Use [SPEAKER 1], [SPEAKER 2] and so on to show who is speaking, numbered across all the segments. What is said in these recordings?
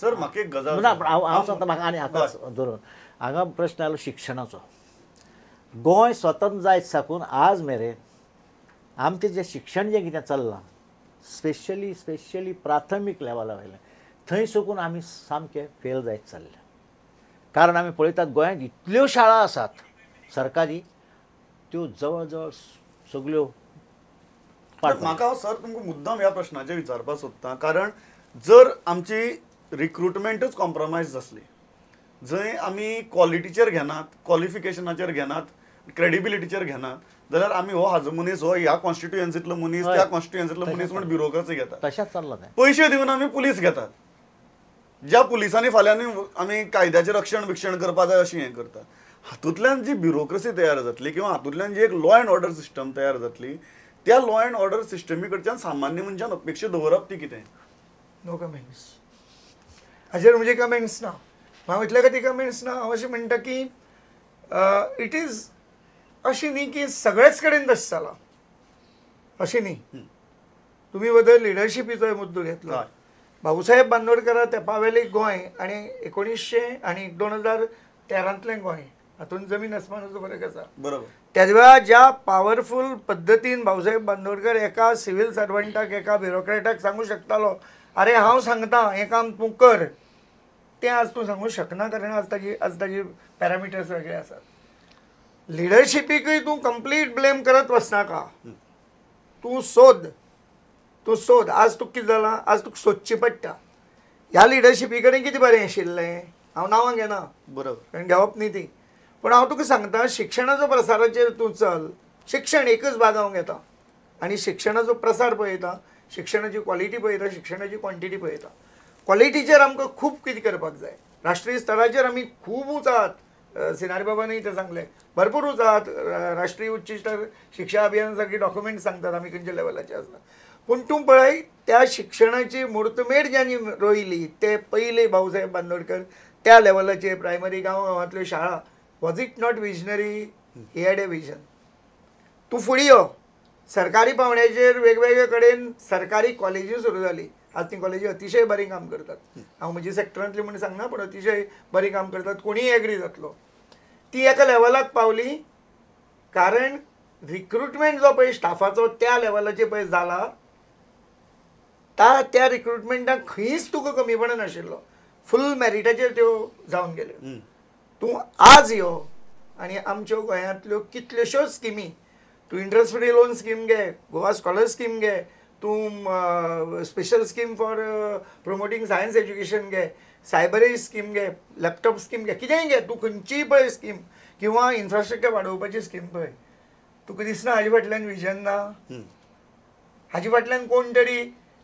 [SPEAKER 1] Sir म्हाका एक गजाल
[SPEAKER 2] ना, हांव सांगता म्हाका आनी हाका धरून हांगा प्रश्न आयलो शिक्षणाचो. गोंय स्वतंत्र जायत साकून आज मेरेन आमचें जें शिक्षण जें कितें चल्लां स्पेशली स्पेशली प्राथमीक लेवला वयलें थंय साकून आमी सामके फेल जायत चल्ले. कारण आमी पळयतात गोंयांत इतल्यो शाळा आसात सरकारी, त्यो जवळ जवळ सगल्यो.
[SPEAKER 1] म्हाका हांव सर तुमकां मुद्दाम ह्या प्रश्नाचेर विचारपाक सोदता, कारण जर आमची रिक्रुटमेंटूच कॉम्प्रोमायज आसली, जंय आमी क्वॉलिटीचेर घेनात, क्वॉलिफिकेशनाचेर घेनात, क्रेडिबिलिटीचेर घेनात, जाल्यार आमी हो हाजो मनीस, हो ह्या कॉन्स्टिट्युएन्सींतलो मनीस, त्या कॉन्स्टिट्युएन्सींतलो मनीस म्हूण ब्युरोक्रसी घेतात.
[SPEAKER 2] तशेंच चल्लां तें.
[SPEAKER 1] पयशे दिवन आमी पुलीस घेतात, ज्या पुलिसांनी फाल्यां आमी कायद्याचें रक्षण बिक्षण करपा जाय अशें हें करतात. हातूंतल्यान जी ब्युरोक्रसी तयार जातली किंवा हातूंतल्यान जी एक लॉ एंड ऑर्डर सिस्टम तयार जातली, त्या लॉ एंड ऑर्डर सिस्टमी कडच्यान सामान्य मनशान अपेक्षा दवरप ती कितें?
[SPEAKER 3] No comments. हाजेर म्हजे कमेंट्स ना. हांव इतले खातीर कमेंट्स ना, हांव अशें म्हणटा की it is अशें न्ही की सगळेच कडेन तशें जालां अशें न्ही. तुमी बदल लिडरशिपीचोय मुद्दो घेतलो. भाऊसाहेब बांदोडकरा तेंपावेलें गोंय आनी 1900 आनी 2013 गोंय हातूंत जमीन आसमानाचो फरक आसा.
[SPEAKER 1] बरोबर.
[SPEAKER 3] त्याच वेळार ज्या पावरफूल पद्दतीन भाऊसाहेब बांदोडकर एका सिव्हील सर्वंटाक, एका ब्युरोक्रेटाक सांगू शकतालो, अरे हांव सांगता हें काम तूं कर, तें आज तूं सांगू शकना, कारण आज ताजी पॅरामिटर्स वेगळे आसात. लिडरशिपीकूय तूं कंप्लीट ब्लेम करत वचनाका. तूं सोद, तूं सोद. आज तुका कितें जालां, आज तुका सोदची पडटा ह्या लिडरशिपी कडेन कितें बरें आशिल्लें. हांव नांवां घेना,
[SPEAKER 1] बरोबर,
[SPEAKER 3] कारण घेवप न्ही ती, पूण हांव तुका सांगता शिक्षणाचो प्रसाराचेर तूं चल. शिक्षण एकच भाग हांव घेता आनी शिक्षणाचो प्रसार पळयता, शिक्षणाची क्वॉलिटी पळयता, शिक्षणाची क्वॉन्टिटी पळयता. क्वॉलिटीचेर आमकां खूब कितें करपाक जाय. राष्ट्रीय स्तराचेर आमी खूब उंच आहात, सिनारी बाबानूय तें सांगलें, भरपूर उंच आहात. राष्ट्रीय उच्च शिक्षा अभियाना सारकी डॉक्युमेंट सांगतात आमी खंयच्या लेवलाचेर आसा. पूण तूं पळय त्या शिक्षणाची मुर्तमेड ज्यांनी रोयली ते पयले भाऊसाहेब बांदोडकर त्या लेवलाचेर प्रायमरी गांव गांवांतल्यो शाळा. Was it not visionary? He had a vision. तूं फुडें यो, सरकारी पावंड्याचेर वेगवेगळे कडेन सरकारी कॉलेजी सुरू जाली. आज ती कॉलेजी अतिशय बरीं काम करतात. हांव म्हजी सेक्टरांतली म्हूण सांगना, पूण अतिशय बरीं काम करतात, कोणीय एग्री जातलो. ती एका लेवलाक पावली कारण रिक्रुटमेंट जो पळय स्टाफाचो त्या लेवलाचेर पळय जाला, त्या रिक्रुटमेंटाक खंयच तुका कमीपणा नाशिल्लो. फूल मॅरिटाचेर त्यो जावन गेल्यो. तूं आज यो आनी आमच्यो गोंयांतल्यो कितल्योश्योच स्किमी, तूं इंट्रस्ट फ्री लोन स्कीम घे, गोवा स्कॉलर स्कीम घे, तूं special scheme for promoting science education घे, सायबरी स्कीम घे, लॅपटॉप स्कीम घे, कितेंय घे, तूं खंयचीय पळय स्कीम किंवा इन्फ्रास्ट्रक्चर वाडोवपाची स्कीम पळय, तुका दिसना हाजे फाटल्यान विजन ना. हाजे फाटल्यान कोण तरी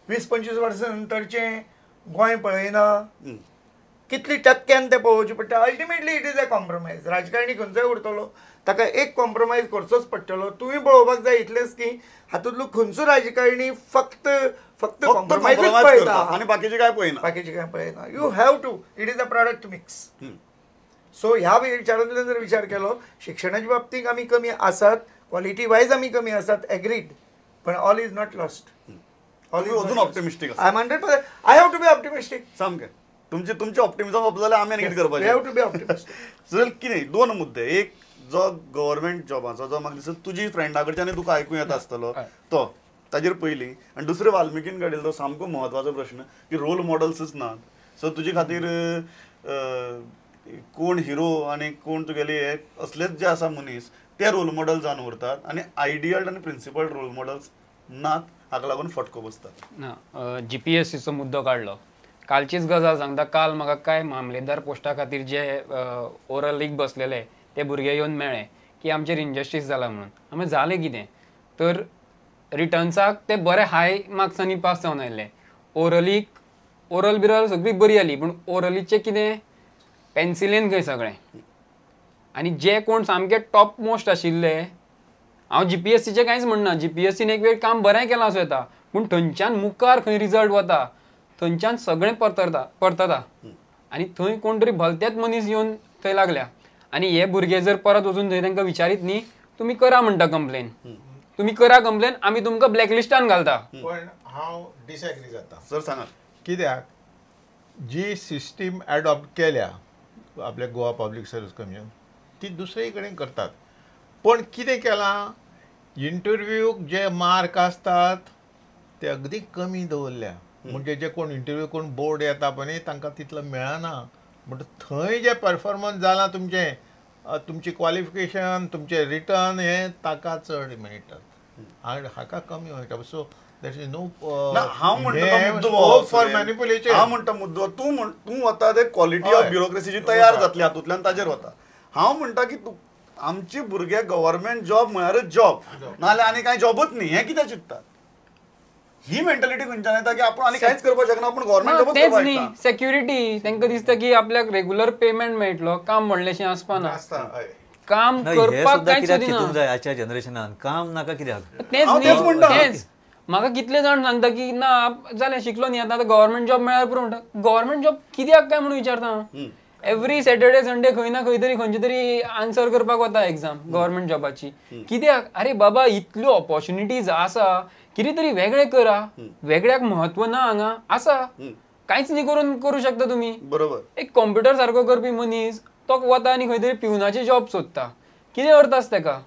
[SPEAKER 3] 20-25 वर्सां नंतरचें गोंय पळयना. कितली टक्क्यान तें पळोवचें पडटा. Ultimately it is a compromise. राजकारणी खंयचोय उरतलो ताका एक कॉम्प्रोमायज करचोच पडटलो. तुवें पळोवपाक जाय इतलेंच की हातूंतलो खंयचो राजकारणी फक्त फक्त कॉम्प्रोमायजूच पळयता
[SPEAKER 1] आनी बाकीचें कांय पळयना,
[SPEAKER 3] बाकीचें कांय पळयना. You have to, it is a product mix. So ह्या विचारांतल्यान जर विचार केलो, शिक्षणाच्या बाबतींत आमी कमी आसात, क्वॉलिटी वायज आमी कमी आसात, एग्रीड, पण ऑल is not lost.
[SPEAKER 1] अजून optimistic.
[SPEAKER 3] I am 100%. I have to be optimistic.
[SPEAKER 1] सामकें तुमचे तुमचे ऑप्टिमिझम जाल्यार आमी आनी कितें करपाचें?
[SPEAKER 3] Have to be optimistic.
[SPEAKER 1] Sir कितें दोन मुद्दे, एक जो गव्हर्मेंट जॉबाचो जो म्हाका दिसता तुजी फ्रेंडा कडच्यान तुका आयकूं येता आसतलो तो ताजेर पयलीं, आनी दुसरें वाल्मिकीन काडिल्लो तो सामको म्हत्वाचो प्रश्न की रोल मॉडल्सूच ना. सो तुजे खातीर कोण हिरो आनी कोण तुगेले हे असलेच जे आसा मनीस ते रोल मॉडल जावन उरतात आनी आयडियल आनी प्रिंसिपल रोल मॉडल्स नात, हाका लागून फटको बसतात.
[SPEAKER 4] ना, जीपीएससीचो मुद्दो काडलो. कालचीच गजाल सांगता, काल म्हाका कांय मामलेदार पोस्टा खातीर जे ओरलीक बसलेले ते भुरगे येवन मेळ्ळे की आमचेर इनजस्टीस जाला म्हणून. आमी जालें कितें तर रिटर्न्साक ते बरे हाय मार्क्सांनी पास जावन आयिल्ले, ओरलीक ओरल बिरल सगळी बरी आली, पूण ओरलीचें कितें पेन्सिलेन खंय सगळें. आनी जे कोण सामके टॉप मोस्ट आशिल्ले, हांव जीपीएससीचें कांयच म्हणना, जीपीएससीन एक वेळ काम बरें केलां आसूं येता, पूण थंयच्यान मुखार खंय रिजल्ट वता थंयच्यान सगळें परतता आनी थंय कोण तरी भलतेच मनीस येवन थंय लागल्या. आनी हे भुरगे जर परत वचून थंय तांकां विचारीत न्ही, तुमी करा म्हणटा कंप्लेन, तुमी करा कंप्लेन, आमी तुमकां ब्लॅकलिस्टान घालता.
[SPEAKER 5] पण हांव डिसएग्री जाता.
[SPEAKER 1] सर सांगा
[SPEAKER 5] कित्याक जी सिस्टीम एडॉप्ट केल्या आपल्या गोवा पब्लीक सर्वीस कमिशन ती दुसरे कडेन करतात. पण कितें केलां, इंटरव्यूक जे मार्क आसतात ते अगदी कमी दवरल्या. म्हणजे जे कोण इंटरव्यू कोण बोर्ड येता पळय तांकां तितलो मेळना. म्हणटा थंय जे परफॉर्मन्स जालां तुमचें, तुमची क्वॉलिफिकेशन, तुमचें रिटर्न हें ताका चड मेळटात आनी हाका कमी मेळटा. सो that is no
[SPEAKER 1] हांव म्हणटा
[SPEAKER 5] फॉर मॅनिप्युलेशन.
[SPEAKER 1] हांव म्हणटा मुद्दो तूं तूं वता ते क्वॉलिटी ऑफ ब्युरोक्रेसी जी तयार जातली हातूंतल्यान ताजेर वता. हांव म्हणटा की तूं आमचे भुरगे गव्हर्मेंट जॉब म्हळ्यारच जॉब, नाजाल्यार आनी कांय जॉबच न्ही हें कित्याक चिंततात? ही मेंटॅलिटी खंयच्यान येता की आपूण आनी कांयच करपाक शकना, आपूण गव्हर्मेंट जॉबच करपाक
[SPEAKER 4] न्ही. सेक्युरिटी तांकां दिसता की आपल्याक रेगुलर पेमेंट मेळटलो, काम म्हणलेशें आसपाना, काम करपाक कांयच
[SPEAKER 6] चिंतूंक जाय आजच्या जनरेशनान. काम नाका कित्याक,
[SPEAKER 4] तेच तेच म्हाका कितले जाण सांगता की ना जालें शिकलो न्ही आतां गव्हर्मेंट जॉब मेळ्ळ्यार पुरो म्हणटा. गव्हर्मेंट जॉब कित्याक काय म्हणून विचारता. एवरी सॅटर्डे संडे खंय ना खंय तरी खंयचे तरी आन्सर करपाक वता एग्जाम गव्हर्मेंट जॉबाची. कित्याक? अरे बाबा इतल्यो ऑपॉर्च्युनिटीज आसा, कितें तरी वेगळें करा, वेगळ्याक म्हत्व ना हांगा आसा, कांयच न्ही करून करूं शकता तुमी.
[SPEAKER 1] बरोबर.
[SPEAKER 4] एक कॉम्प्युटर सारको करपी मनीस तो वता आनी खंय तरी पिवनाची जॉब सोदता, कितें अर्थ आसा तेका?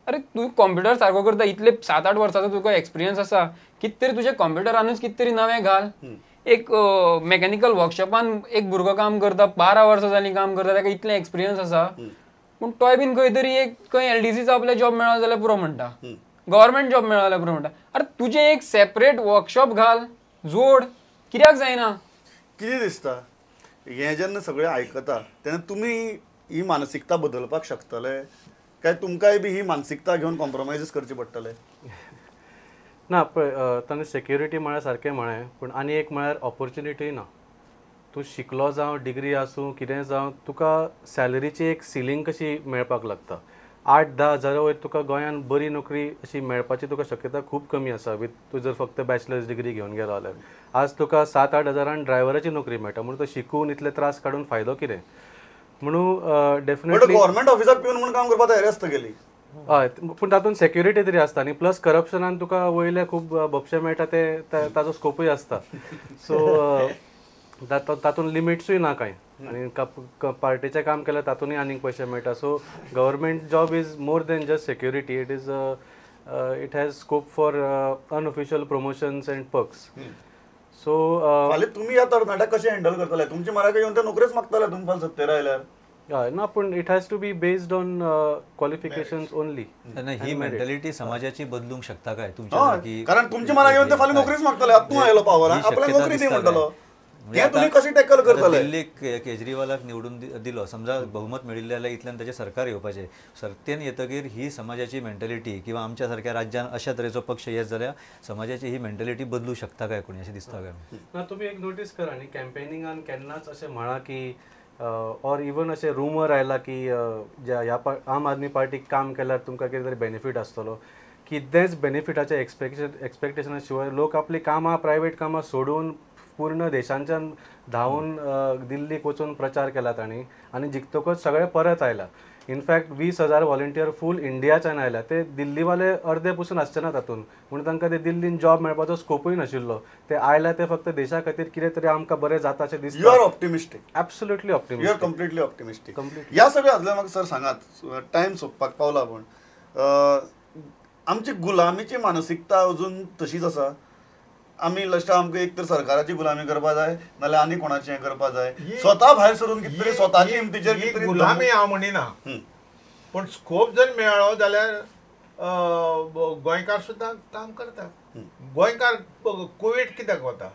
[SPEAKER 4] अरे तूं कॉम्प्युटर सारको करता, इतले 7-8 वर्सांचो तुका एक्सपिरियन्स आसा, कितें तरी तुज्या कॉम्प्युटरानूच कितें तरी नवें घाल. एक मेकॅनिकल वर्कशॉपान एक भुरगो काम करता, 12 वर्सां जालीं काम करता, ताका इतलें एक्सपिरियन्स आसा, पूण तोय बीन खंय तरी एक खंय एलडीसीचो आपल्या जॉब मेळ्ळो जाल्यार पुरो म्हणटा, गव्हर्मेंट जॉब मेळ्ळो जाल्यार पुरो म्हणटा. अरे तुजें एक सेपरेट वर्कशॉप घाल, जोड, कित्याक जायना?
[SPEAKER 1] कितें दिसता हें जेन्ना सगळें आयकता तेन्ना तुमी ही मानसिकता बदलपाक शकतले काय तुमकांय बी ही मानसिकता घेवन कॉम्प्रोमायजीस करचे पडटले?
[SPEAKER 7] ना पळय, ताणें सेक्युरिटी म्हळ्यार सारकें म्हळें, पूण आनी एक म्हळ्यार ऑपॉर्च्युनिटी ना. तूं शिकलो जावं, डिग्री आसूं, कितें जावं, तुका सॅलरीची एक सिलींग कशी मेळपाक लागता. 8-10 हजारा वयर तुका गोंयांत बरी नोकरी अशी मेळपाची तुका शक्यता खूब कमी आसा. विथ तूं जर फक्त बॅचलर्स डिग्री घेवन गेलो जाल्यार आज तुका 7-8 हजारान ड्रायव्हराची नोकरी मेळटा. म्हणून तो शिकून इतले त्रास काडून फायदो कितें? म्हणून डेफिनेटली
[SPEAKER 1] गव्हर्मेंट ऑफिसाक पिवन म्हणून काम करपाक तयारी आसता गेली.
[SPEAKER 7] हय, पूण तातूंत सेक्युरिटी तरी आसता आनी प्लस करप्शनान तुका वयले खूब भपशे मेळटा, ते ताजो स्कोपूय आसता. सो तातूंत लिमिट्सूय ना कांय, आनी पार्टीचें काम केल्यार तातूंतय आनीक पयशे मेळटा. So government job is more than just security, it is it has scope for unofficial promotions and perks. So
[SPEAKER 1] फाल्यां तुमी ह्या तरणाट्याक कशें हँडल करतले? तुमचे माराक येवन ते नोकरेच मागतले तुमी फाल्यां सत्तेर आयल्यार.
[SPEAKER 7] हय ना, पूण it has to be based on qualifications only.
[SPEAKER 6] He mentality समाजाची बदलूंक शकता काय तुमच्या?
[SPEAKER 1] कारण तुमचे मनाक येवन ते फाल्यां नोकरीच मागतले, आतां तूं आयलो पावराक आपल्याक नोकरी दी म्हणटलो. हें तुमी कशें टॅकल करतले?
[SPEAKER 6] दिल्लीक केजरीवालाक निवडून दिलो, समजा बहुमत मेळिल्लें जाल्यार इतल्यान ताचें सरकार येवपाचें. सत्तेन येतकीर ही समाजाची मेंटॅलिटी किंवा आमच्या सारक्या राज्यान अशा तरेचो पक्ष येत जाल्यार समाजाची ही मेंटॅलिटी बदलू शकता काय कोणी अशें दिसता काय?
[SPEAKER 7] ना, तुमी एक नोटीस करा न्ही, कॅम्पेनिंगान केन्नाच अशें म्हळां की ऑर इवन अशें रुमर आयला की ज्या ह्या आम आदमी पार्टीक काम केल्यार तुमकां कितें तरी बेनिफीट आसतलो. कितेंच बेनिफिटाचें एक्सपेक्टेशना शिवाय लोक आपलीं कामां, प्रायवेट कामां सोडून पूर्ण देशांच्यान धांवून दिल्लीक वचून प्रचार केला तांणी आनी जिखतकच सगळे परत आयला. इनफॅक्ट 20,000 व्हॉलंटियर फूल इंडियाच्यान आयला. ते दिल्लीवाले अर्दे पसून आसचे ना तातूंत, म्हणून तांकां ते दिल्लीन जॉब मेळपाचो स्कोपूय नाशिल्लो. ते आयला ते फक्त देशा खातीर कितें तरी आमकां बरें जाता अशें दिसता.
[SPEAKER 1] You are optimistic.
[SPEAKER 7] Absolutely optimistic.
[SPEAKER 1] You are completely optimistic. ह्या सगळ्या हातल्यान म्हाका सर सांगात, टायम सोंपपाक पावला, पूण आमची गुलामीची मानसिकता अजून तशीच आसा. आमी लश्टा आमकां एक तर सरकाराची गुलामी करपा जाय, नाल्यार आनी कोणाचें हें करपा जाय. स्वता भायर सरून कितें तरी स्वताची हिमतीचेर कितें तरी
[SPEAKER 5] गुलामी हांव म्हणिना, पूण स्कोप जर मेळ्ळो जाल्यार गोंयकार सुद्दां काम करता. गोंयकार कुवेट कित्याक वता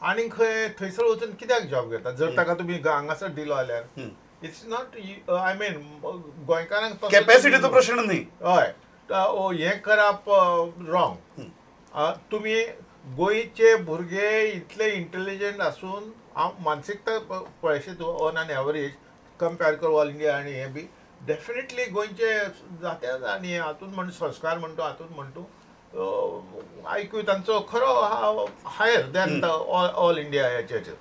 [SPEAKER 5] आनी खंय थंयसर वचून कित्याक जॉब घेता जर ताका तुमी हांगासर दिलो जाल्यार? It's not, I mean गोंयकारांक
[SPEAKER 1] कॅपॅसिटीचो प्रश्न न्ही.
[SPEAKER 5] हय, हें करप रॉंग. तुमी गोंयचे भुरगे इतले इंटेलिजंट आसून हांव मानसिकता पळयशे तूं ऑन एन एवरेज कंपेर कर ऑल इंडिया आनी हें बी डेफिनेटली गोंयचे जात्याच. आनी हातून म्हण संस्कार म्हणटा, हातून म्हणटा आयक्यू तांचो खरो हायर दॅन ऑल इंडिया हेचेर.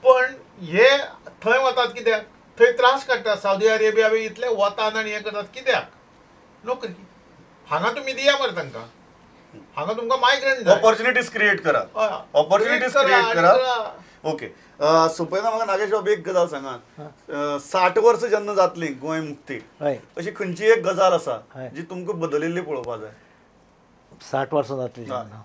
[SPEAKER 5] पण हे थंय वतात कित्याक? थंय त्रास काडटात. सावदी अरेबिया बी इतले वतात आनी हें करतात कित्याक? नोकरी. हांगा तुमी दिया मरे तांकां, हांगा तुमकां मायग्रंट
[SPEAKER 1] ऑपॉर्च्युनिटीज क्रिएट करा, ऑपॉर्च्युनिटीज क्रिएट करा. ओके सोंपयना म्हाका नागेश बाब एक गजाल सांगात, 60 वर्सां जेन्ना जातली गोंय मुक्ती, अशी खंयची एक गजाल आसा जी तुमकां बदलिल्ली पळोवपाक जाय?
[SPEAKER 2] 60 वर्सां जातली तेन्ना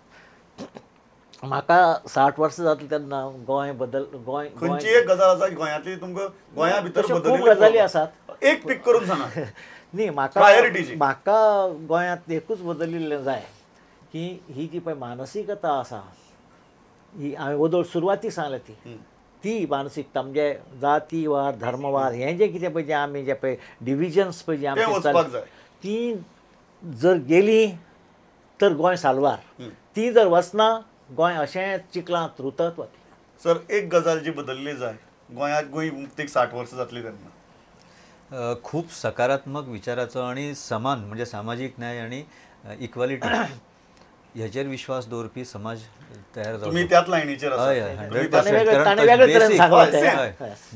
[SPEAKER 2] म्हाका 60 वर्सां जातली तेन्ना गोंय बदल गोंय
[SPEAKER 1] खंयची एक गजाल आसा गोंयांतली तुमकां गोंया भितर
[SPEAKER 2] खूब गजाली आसात,
[SPEAKER 1] एक पीक करून सांगा.
[SPEAKER 2] न्ही म्हाका म्हाका गोंयांत एकूच बदलिल्लें जाय की ही जी पळय मानसिकता आसा ही हांवें वदोळ सुरवातीक सांगल्या ती ती मानसिकता म्हणजे जातीवाद धर्मवाद हें जें कितें पळय जें आमी जें पळय डिविजन्स पळय जें आमचें ती जर गेली तर गोंय साल्वार, ती जर वचना गोंय अशें चिखलांत रुतत वतलें.
[SPEAKER 1] सर एक गजाल जी बदलली जाय गोंयांत, गोंय मुक्तीक 60 वर्सां जातली तेन्ना,
[SPEAKER 6] खूब सकारात्मक विचाराचो आनी समान म्हणजे सामाजीक न्याय आनी इक्वालिटी ह्याचेर विश्वास दवरपी समाज तयार जावचो.
[SPEAKER 1] तुमी त्याच लायनीचेर आसा.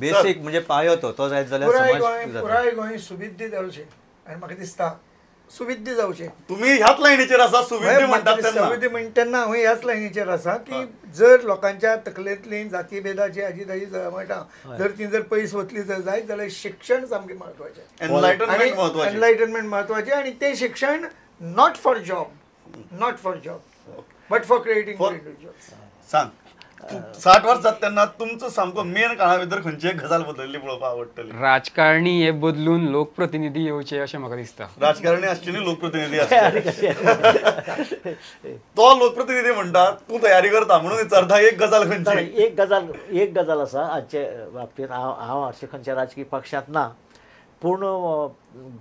[SPEAKER 6] बेसीक म्हणजे पायो तो तो जायत जाल्यार समाज
[SPEAKER 3] पुराय गोंय सुविद्य जावचें आनी म्हाका दिसता सुविद्य जावचें.
[SPEAKER 1] तुमी ह्याच लायनीचेर आसा सुविद्य म्हणटात तेन्ना,
[SPEAKER 3] सुविद्य म्हणटा तेन्ना हांव ह्याच लायनीचेर आसा की जर लोकांच्या तकलेंतली जातीभेदाची हाजी ताजी जळमटां जर ती जर पयस वतली जर जायत जाल्यार शिक्षण सामकें म्हत्वाचें,
[SPEAKER 1] एनलायटनमेंट म्हत्वाचें,
[SPEAKER 3] एनलायटनमेंट म्हत्वाचें आनी तें शिक्षण not for job, not for job but for creating jobs.
[SPEAKER 1] सांग 60 वर्स जाता तेन्ना तुमचो सामको मेन काळा भितर खंयची एक गजाल बदलली पळोवपाक आवडटली?
[SPEAKER 4] राजकारणी हे बदलून लोकप्रतिनिधी येवचे अशें म्हाका दिसता.
[SPEAKER 1] राजकारणी आसचे न्ही, लोकप्रतिनिधी आसचे. तो लोकप्रतिनिधी म्हणटा तूं तयारी करता म्हणून विचारता एक गजाल खंयची?
[SPEAKER 2] एक गजाल, एक गजाल आसा आजचे बाबतींत हांव हांव अशें खंयच्या राजकीय पक्षांत ना, पूण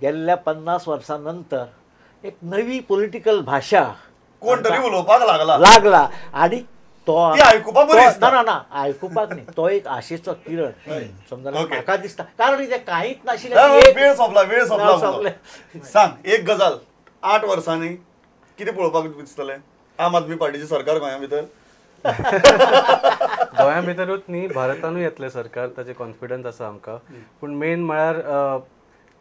[SPEAKER 2] गेल्ल्या 50 वर्सां नंतर एक नवी पॉलिटिकल भाशा
[SPEAKER 1] कोण तरी उलोवपाक लागला
[SPEAKER 2] लागला आनी तो
[SPEAKER 1] आयकुपाक
[SPEAKER 2] ना ना आयकुपाक न्ही, तो एक आशेचो किरण समजा म्हाका दिसता, कारण ते कांयच नाशिल्लें.
[SPEAKER 1] वेळ सोंपला, वेळ सोंपला. सांग एक गजाल 8 वर्सांनी कितें पळोवपाक दिसतलें आम आदमी पार्टीचें सरकार गोंया भितर?
[SPEAKER 7] गोंया भितरूच न्ही भारतानूय येतलें सरकार, ताचें कॉन्फिडन्स आसा आमकां. पूण मेन म्हळ्यार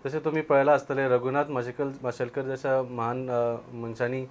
[SPEAKER 7] जशें तुमी पळयलां आसतलें रघुनाथ माशेलकर जशा महान मनशांनी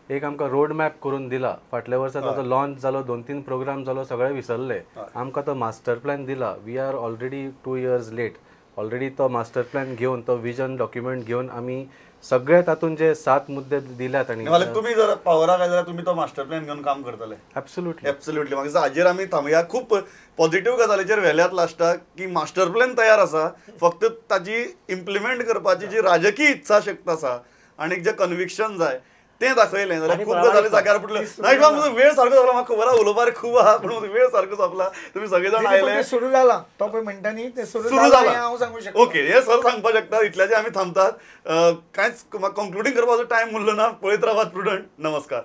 [SPEAKER 7] एक आमकां रोड मॅप करून दिला. फाटल्या वर्सा ताचो लॉन्च जालो, 2-3 प्रोग्राम जालो, सगळे विसरले. आमकां तो मास्टर प्लॅन दिला. We are already 2 years late. Already तो मास्टर प्लॅन घेवन तो विजन डॉक्युमेंट घेवन आमी सगळे तातूंत जे 7 मुद्दे दिल्यात. आनी
[SPEAKER 1] तुमी जर पावराक आयले जाल्यार तुमी तो मास्टर प्लॅन घेवन काम करतले?
[SPEAKER 7] Absolutely,
[SPEAKER 1] absolutely. म्हाका हाजेर आमी थांबया. खूब पॉझिटिव्ह गजालीचेर व्हेल्यात लास्टाक की मास्टर प्लॅन तयार आसा, फक्त ताजी इम्प्लिमेंट करपाची जी राजकीय इत्सा शक्त आसा आनी जें कन्विक्शन जाय तें दाखयलें जाल्यार खूब गजाली जाग्यार पडल्यो. नायक बाब वेळ सारको सोंपला, म्हाका खबर आहा उलोवपाक खूब आहा पूण वेळ सारको सोंपला. तुमी सगळे जाण आयले,
[SPEAKER 3] सुरू जाला तो पळय म्हणटा न्ही तें सुरू जाला हांव सांगूंक शकता.
[SPEAKER 1] ओके, हे सर सांगपाक शकता. इतल्याचेर आमी थांबतात. कांयच कंक्लुडींग करपाचो टायम उरलो ना. पळयत रावात प्रुडंट. नमस्कार.